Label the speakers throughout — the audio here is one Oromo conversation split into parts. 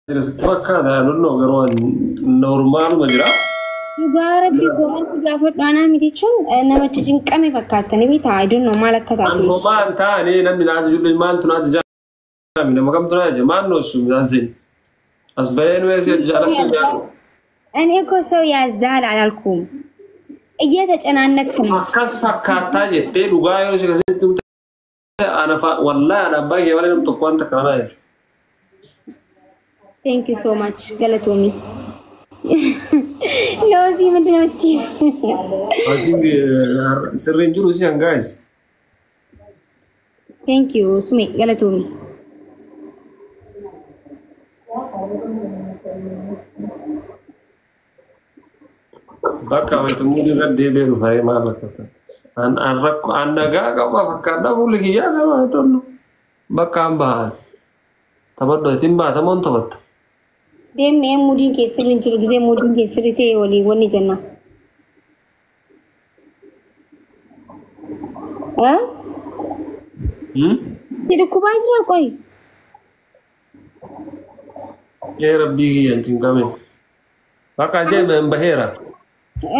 Speaker 1: Jira sitti fakkaata, I don't know, garuu an normaaluma jira.
Speaker 2: Dhugaa rabbii koomantii gaafadhu anaa miti jechuun nama cinqame fakkaata ni beektaa? I don't know maal akka
Speaker 1: An
Speaker 2: taate.
Speaker 1: homaa hin taane. Namni naati jiru maaltu naati jaami, nama kamtu naati jira maal noosu midhaan as bahee nu eessa jaalas jaalu.
Speaker 2: እኔ እኮ ሰው ያዛል አላልኩም። እየተጨናነክ ነው።
Speaker 1: Akkas fakkaattaa jettee dhugaa yoo si kasitti himte ana wallaahi ana abbaa kee malee namni tokko wanta kana naa jechuudha.
Speaker 2: Thank you so much, galatoomi. ሎዚ ምንድን ነው የምትይው?
Speaker 1: I think sirriin jiru si hangaayis.
Speaker 2: Thank you ሱሜ, galatoomi.
Speaker 1: Bakka wayitumuu irra deebi'ee dhufee maal akkasa. An an rakkoo an nagaa qaba fakkaadhaa, fuulli kiyyaa nama tollu. Bakka an bahan. Taphadhu, atiin baata moo hin taphatta?
Speaker 2: Deemee mudiin keessirri hin jiru gisee mudiin keessirri ta'e walii wanni jenna. Si dhukkubaa jira qoy.
Speaker 1: Ee rabbii kiyya hin cinqamin. Bakka jee hin baheera.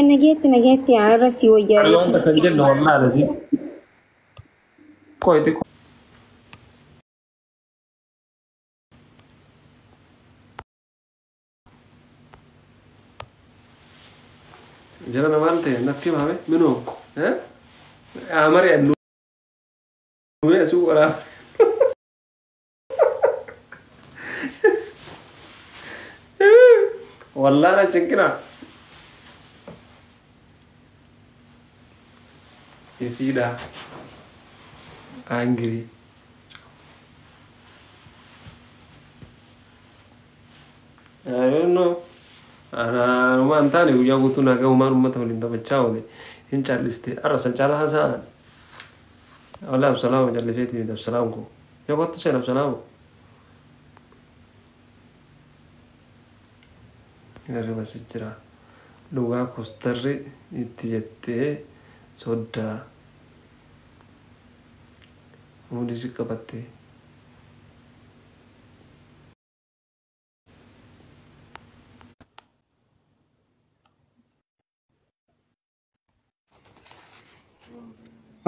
Speaker 2: Nageetti nageetti irra si wayyaa.
Speaker 1: Ani wanta kan jenne wallaahi lasi. Qoy xiqqoo. Jara namaan ta'e natti himame minoo amari annumee asuu waraaba. Wallaahi na cinqina. Isiidha. Angry. I don't know. Anuma hin taane guyyaa guutuu nagaa uumaan uummata waliin taphachaa oole. Hin calliste. Arra san caalaa haasa'an. Wallaahi Absalaamu calliseeti miti Absalaam koo. Yoo kottu seen Absalaamu. Hirriba si jira. Dhugaa kostarri itti jettee soddaa. Muudii si qabattee.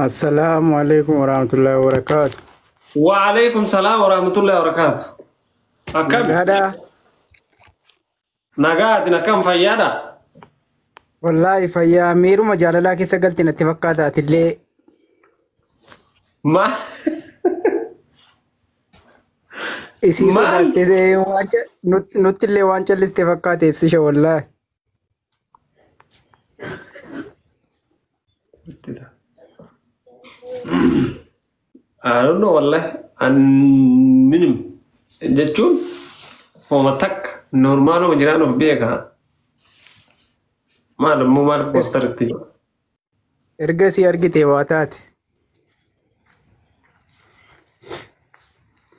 Speaker 3: Assalaamu alaikum warahmatullahi wabarakatuh.
Speaker 1: Waalaikum salaam warahmatullahi wabarakatuh. Akkam?
Speaker 3: Nagaadhaa?
Speaker 1: Nagaatiin, akkam, fayyaadha?
Speaker 3: Wallaahi fayyaa, miiruma jaalalaa keessa galte natti fakkaata atillee.
Speaker 1: Ma
Speaker 3: Isii
Speaker 1: Maal?
Speaker 3: sodaattee waan nuttillee waan calliste fakkaate ibsisha wallaahi.
Speaker 1: I don't know wallahi. An minim jechuun homa takka normaaluma jiraan of beeka. Maal immoo maaliif poster itti jiru?
Speaker 3: Erga sii argite waa taate.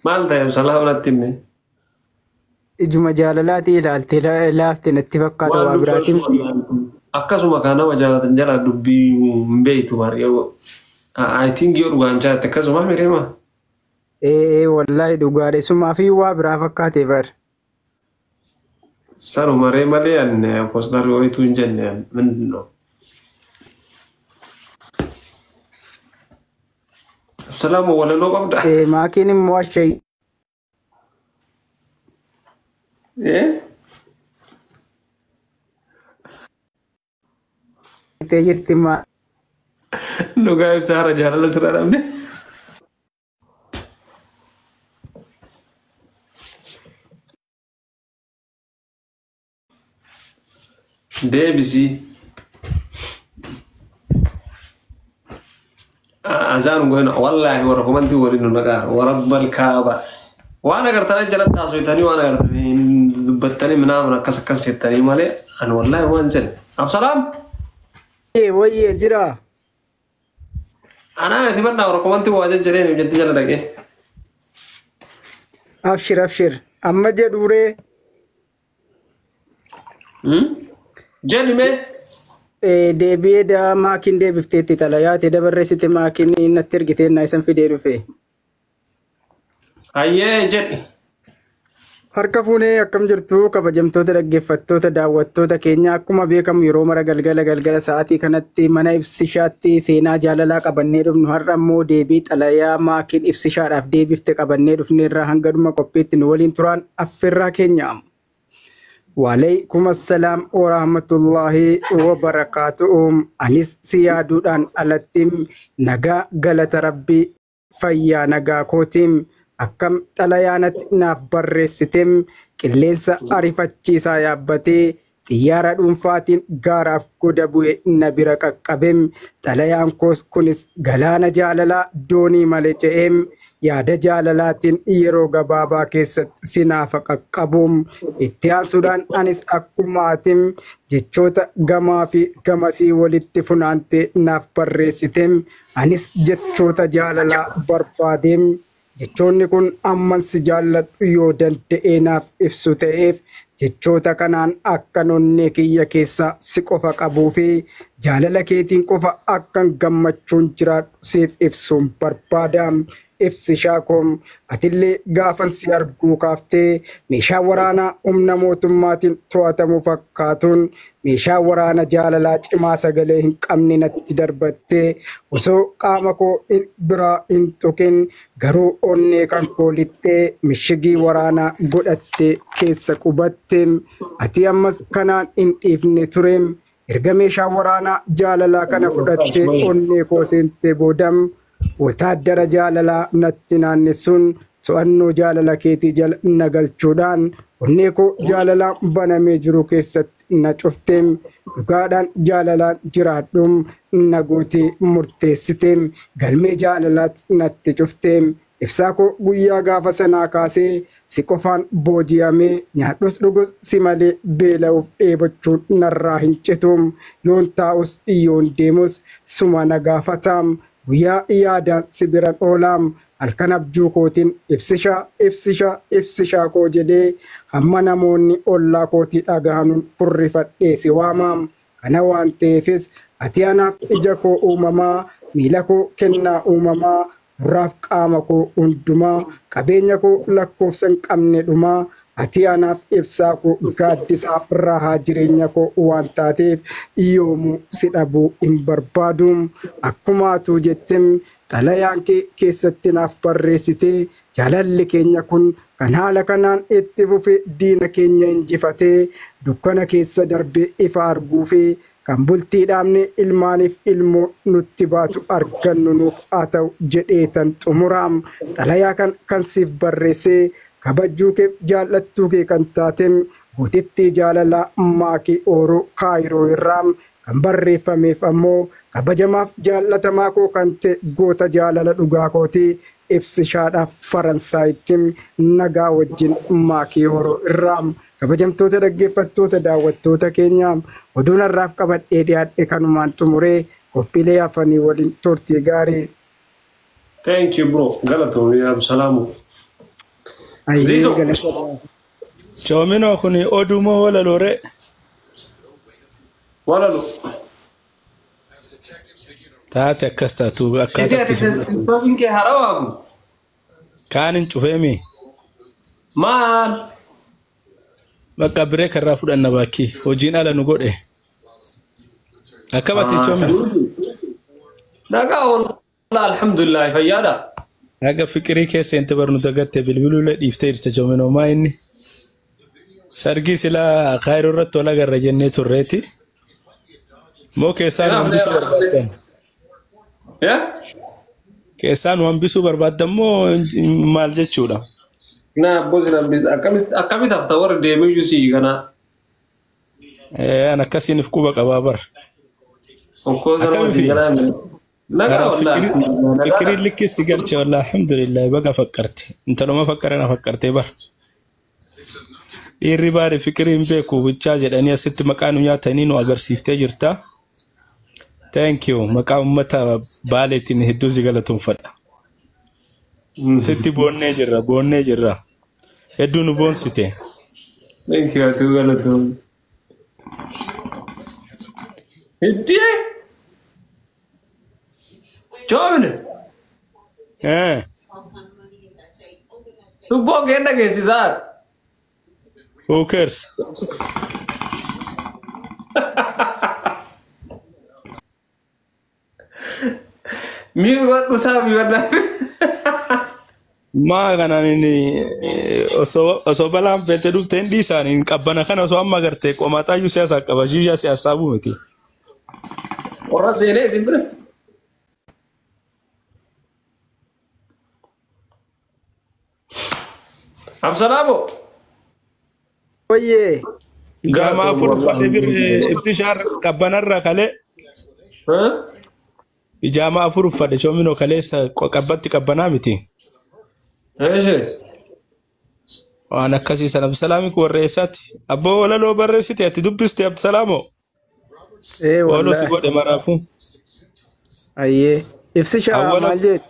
Speaker 1: Maal ta'e, salaam natti hime?
Speaker 3: Ijuma jaalalaatii ilaaltee laafte natti fakkaata, waa biraatii miti.
Speaker 1: Akkasuma kan nama jaalatan jala dubbii hin beektu maal yoo I think yoo dhugaan jaallatte akkasuma mireema.
Speaker 3: Ee wallaahi dhugaadha, isumaa fi waa biraa fakkaate bar.
Speaker 1: Sanuma ree malee an poster wayituu hin jenne ምንድን ነው? Salaamu walaloo qabda.
Speaker 3: Ee maakiin immoo ashee
Speaker 1: Eh?
Speaker 3: jirti maa.
Speaker 1: Dhugaa ibsaa hara jaalala sirraa dhabne. Deebisii. Azaan goona wallaahi warra komantii waliin nu naqaara warabbal kaaba. Waan agartanii jalatti haasofitanii waan agartanii dubbattanii minaamin akkas akkas jettanii malee ani wallaahi waan jedhe. Absalaam.
Speaker 3: Ee wayyee jira.
Speaker 1: Anaa ati bannaa warra komantii waa jajjareen jetti jala dhaqee.
Speaker 3: Abshir abshir amma jedhuuree.
Speaker 1: Jedhi mee.
Speaker 3: Deebi'ee daa maakiin deebifteetti xalayaate dabarreessite maakiin natti ergitee naa isan fidee dhufe.
Speaker 1: Hayyee, jedhi.
Speaker 3: Harka fuunee akkam jirtu kabajamtoota dhaggeeffattoota daawwattoota keenya akkuma beekamu yeroo mara galgala galgala sa'aatii kanatti mana ibsishaatti seenaa jaalalaa qabannee dhufnu har'a immoo deebii xalayaa maakiin ibsishaadhaaf deebifte qabannee dhufneerraa hanga dhuma qophiitti nu waliin turaan affeerraa keenya. Waalaikum assalaam wa rahmatullahi wa barakaatu'u. Anis si yaaduudhaan alatti nagaa galata rabbii fayyaa nagaa kootiin akkam xalayaanatti naaf barreessitem qilleensa ariifachiisaa yaabbatee xiyyaara dhuunfaatiin gaaraaf goda bu'e na bira qaqqabem xalayaan koos kunis galaana jaalalaa doonii malee ce'eem yaada jaalalaatiin yeroo gabaabaa keessatti sinaafa qaqqabuum itti aansuudhaan anis akkumaatiin jechoota gamaa fi gamasii walitti funaantee naaf barreessitem anis jechoota jaalalaa barbaadeem jechoonni kun amman si jaalladhu yoo danda'ee naaf ibsu ta'eef jechoota kanaan akka onnee kiyya keessa si qofa qabuu fi jaalala keetiin qofa akkan gammachuun jiraadhu siif ibsuun barbaada. Ibsishaa koo atillee gaafan si arguu kaaftee meeshaa waraanaa humna mootummaatiin to'atamu fakkaatuun meeshaa waraana jaalalaa cimaa sagalee hin qabne natti darbattee osoo qaama koo biraa hin tuqin garuu onnee kan koo lixxee mishigii waraanaa godhattee keessa qubatte ati ammas kanaan hin dhiifne ture. Erga meeshaa waraanaa jaalalaa kana fudhattee onnee koo seentee boodam wotaaddara jaalalaa natti naannessuun to'annoo jaalala keetii jala na galchuudhaan onnee koo jaalalaan banamee jiru keessatti na cufteem dhugaadhaan jaalalaan jiraadhuum na gootee murteessiteem galmee jaalalaatti natti cufteem ibsaa koo guyyaa gaafa sanaa kaasee si qofaan booji'amee nyaadhus dhugus si malee beela'uuf dheebochuun narraa hin cituum yoon taa'us yoon deemus suma na gaafataam guyyaa yaadaan si biran oolaam halkan abjuu kootiin ibsishaa ibsishaa ibsishaa koo jedhee hamma namoonni ollaa kootii dhagahanuun kurrifadhee si waamaam. Kana waan ta'eefis ati anaaf ija koo uumamaa miila koo kennaa uumamaa gurraaf qaama koo hundumaa qabeenya koo lakkoofsa hin qabne dhumaa ati anaaf ibsaa koo gaaddisaaf rahaa jireenya koo waan taateef yoomuu si dhabuu hin barbaadu. Akkuma atuu jettem xalayaan kee keessatti naaf barreessitee jaalalli keenya kun kan haala kanaan itti fufe diina keenya injifatee dukkana keessa darbee ifa arguu fi kan bultii dhaabne ilmaaniif ilmoo nutti baatu argannu nuuf haa ta'u jedheetan xumuraam. Xalayaa kan siif barreessee kabajjuu kee jaallattuu kee kan taatem gootittii jaalalaa maakii ooroo kaayiroo irraa kan barreeffameef ammoo kabajamaaf jaallatamaa koo kan ta'e goota jaalala dhugaa kootii ibsishaadhaaf Faransaayitti nagaa wajjin maakii ooroo irraa. Kabajamtoota dhaggeeffattoota daawwattoota keenya oduun har'aaf qabadhee dhiyaadhe kanumaan xumuree qophiilee hafanii waliin turtii gaarii.
Speaker 1: Thank you bro. Galatoomii Absalaamu. Zizo.
Speaker 4: Choominoo kun oduu moo walaloore?
Speaker 1: Walalo.
Speaker 4: Taate akkas taatu akkaataatti si
Speaker 1: Tiktokiin kee harawaa kun?
Speaker 4: Kaan hin cufeemi.
Speaker 1: Maal?
Speaker 4: Bakka biree karraa fudhanna baakki hojiin ala nu godhe. Akkamatti choomin?
Speaker 1: Nagaa wallah alhamdulillah fayyaadha.
Speaker 4: Naga fikirii keessa inte barnu dagatte bilbiluu dhiiftee jirta choominoo maa inni? Sargii silaa kaayiroo irratti wal agarra jennee turreeti. Moo keessaan hambisuu barbaaddan? Keessaan hambisuu barbaaddan moo maal jechuudha?
Speaker 1: Na abboon hambisa akkamitti hafta warri deemee sii kana?
Speaker 4: An akkasiin quba qabaa bara.
Speaker 1: Okkoo sana Nagaa wallah.
Speaker 4: Fikiriin likkisi galche wallah alhamdulillah baga fakkarte. Intaluma fakkare na fakkartee bara. Dhiirri baari fikirii hin beeku bichaa jedhanii asitti maqaa nu nyaatanii nu agarsiiftee jirta. Thank you. Maqaa uummata baaleetiin hedduu si galatoomfadha. Sitti boonnee jirra boonnee jirra. Hedduu nu boonsite.
Speaker 1: Thank you atuu galatoom. Iddee! Joomine! Tubboo kee dhageessisaa.
Speaker 4: Who cares?
Speaker 1: Miir godhu saafi wallaahi.
Speaker 4: Maa kanaan inni osoo balaan feete dhufte hin dhiisaan hin qabbana kana osoo amma agartee qomaaxaayyuu siyaasaa qaba shiishaa siyaasaa miti.
Speaker 1: Qorra seenee isin bira. Absalaamo.
Speaker 3: Wayyee.
Speaker 4: Gaamaa afur uffadhe bir ibsishaa qabbanarra kalee ijaamaa afur uffadhe choominoo kaleessa qabbatti qabbanaa miti.
Speaker 1: Eeshi.
Speaker 4: Waan akkasii sana Absalaami kun warra eessaati? Abboo walaloo barreessite ati dubbiste Absalaamoo?
Speaker 3: Ee
Speaker 4: Walaloo si
Speaker 3: wallaahi.
Speaker 4: godhe maraafuu.
Speaker 3: Ayyee. Ibsishaa
Speaker 4: Awwala
Speaker 3: maal jedhe?